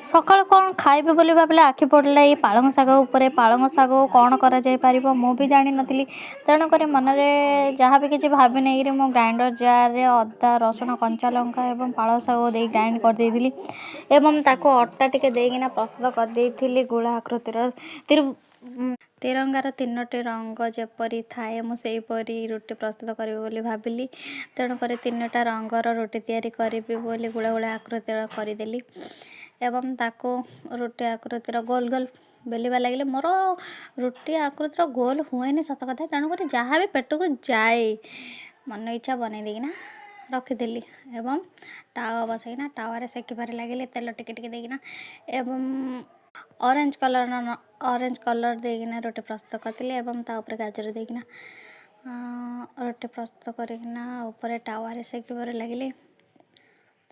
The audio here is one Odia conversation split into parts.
ସକାଳୁ କ'ଣ ଖାଇବି ବୋଲି ଭାବିଲେ ଆଖି ପଡ଼ିଲା ଏଇ ପାଳଙ୍ଗ ଶାଗ ଉପରେ। ପାଳଙ୍ଗ ଶାଗକୁ କ'ଣ କରାଯାଇପାରିବ ମୁଁ ବି ଜାଣିନଥିଲି। ତେଣୁକରି ମନରେ ଯାହା ବି କିଛି ଭାବି ନେଇକିରି ମୁଁ ଗ୍ରାଇଣ୍ଡର୍ ଜାର୍ରେ ଅଦା, ରସୁଣ, କଞ୍ଚା ଲଙ୍କା ଏବଂ ପାଳଙ୍ଗ ଶାଗ ଦେଇ ଗ୍ରାଇଣ୍ଡ କରିଦେଇଥିଲି ଏବଂ ତାକୁ ଅଟା ଟିକେ ଦେଇକିନା ପ୍ରସ୍ତୁତ କରିଦେଇଥିଲି ଗୁଳା ଆକୃତିର। ତିରଙ୍ଗାର ତିନୋଟି ରଙ୍ଗ ଯେପରି ଥାଏ, ମୁଁ ସେହିପରି ରୁଟି ପ୍ରସ୍ତୁତ କରିବି ବୋଲି ଭାବିଲି। ତେଣୁକରି ତିନୋଟା ରଙ୍ଗର ରୁଟି ତିଆରି କରିବି ବୋଲି ଗୁଳା ଗୁଳା ଆକୃତିର କରିଦେଲି ଏବଂ ତାକୁ ରୁଟି ଆକୃତିର ଗୋଲ ଗୋଲ ବେଲିବା ଲାଗିଲି। ମୋର ରୁଟି ଆକୃତିର ଗୋଲ ହୁଏନି, ସତ କଥା। ତେଣୁକରି ଯାହା ବି ପେଟକୁ ଯାଏ, ମନ ଇଚ୍ଛା ବନେଇ ଦେଇକିନା ରଖିଦେଲି ଏବଂ ତାୱା ବସେଇକିନା ତାୱାରେ ସେକିବାରେ ଲାଗିଲି ତେଲ ଟିକେ ଟିକେ ଦେଇକିନା ଏବଂ ଅରେଞ୍ଜ କଲର୍ ଦେଇକିନା ରୁଟି ପ୍ରସ୍ତୁତ କରିଥିଲି ଏବଂ ତା ଉପରେ ଗାଜର ଦେଇକିନା ରୁଟି ପ୍ରସ୍ତୁତ କରିକିନା ଉପରେ ତାୱାରେ ସେକିବାରେ ଲାଗିଲି।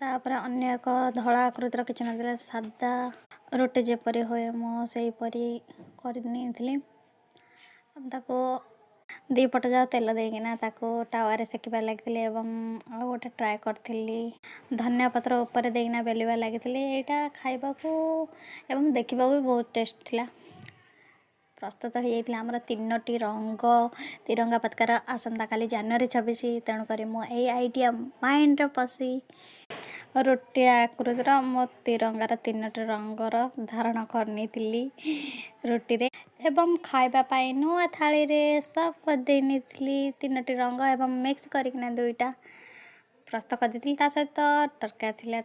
ତାପରେ ଅନ୍ୟ ଏକ ଧଳା ଆକୃତିର କିଛି ନଥିଲା, ସାଦା ରୁଟି ଯେପରି ହୁଏ, ମୁଁ ସେହିପରି କରିନେଇଥିଲି। ତାକୁ ଦୁଇ ପଟ ଯାକ ତେଲ ଦେଇକିନା ତାକୁ ତାୱାରେ ସେକିବାରେ ଲାଗିଥିଲି ଏବଂ ଆଉ ଗୋଟେ ଟ୍ରାଏ କରିଥିଲି, ଧନିଆ ପତ୍ର ଉପରେ ଦେଇକିନା ବେଲିବା ଲାଗିଥିଲି। ଏଇଟା ଖାଇବାକୁ ଏବଂ ଦେଖିବାକୁ ବି ବହୁତ ଟେଷ୍ଟ ଥିଲା। ପ୍ରସ୍ତୁତ ହେଇଯାଇଥିଲା ଆମର ତିନୋଟି ରଙ୍ଗ ତିରଙ୍ଗା ପତାକାର। ଆସନ୍ତାକାଲି ଜାନୁଆରୀ 26, ତେଣୁକରି ମୁଁ ଏଇ ଆଇଡ଼ିଆ ମାଇଣ୍ଡରେ ପଶି ରୁଟି ଆକୃତିର ମୋ ତିରଙ୍ଗାର ତିନୋଟି ରଙ୍ଗର ଧାରଣ କରିନେଇଥିଲି ରୁଟିରେ ଏବଂ ଖାଇବା ପାଇଁ ନୂଆ ଥାଳିରେ ସର୍ଭ କରିଦେଇ ନେଇଥିଲି ତିନୋଟି ରଙ୍ଗ ଏବଂ ମିକ୍ସ କରିକିନା ଦୁଇଟା ପ୍ରସ୍ତୁତ କରିଦେଇଥିଲି। ତା ସହିତ ତରକାରୀ ଥିଲା।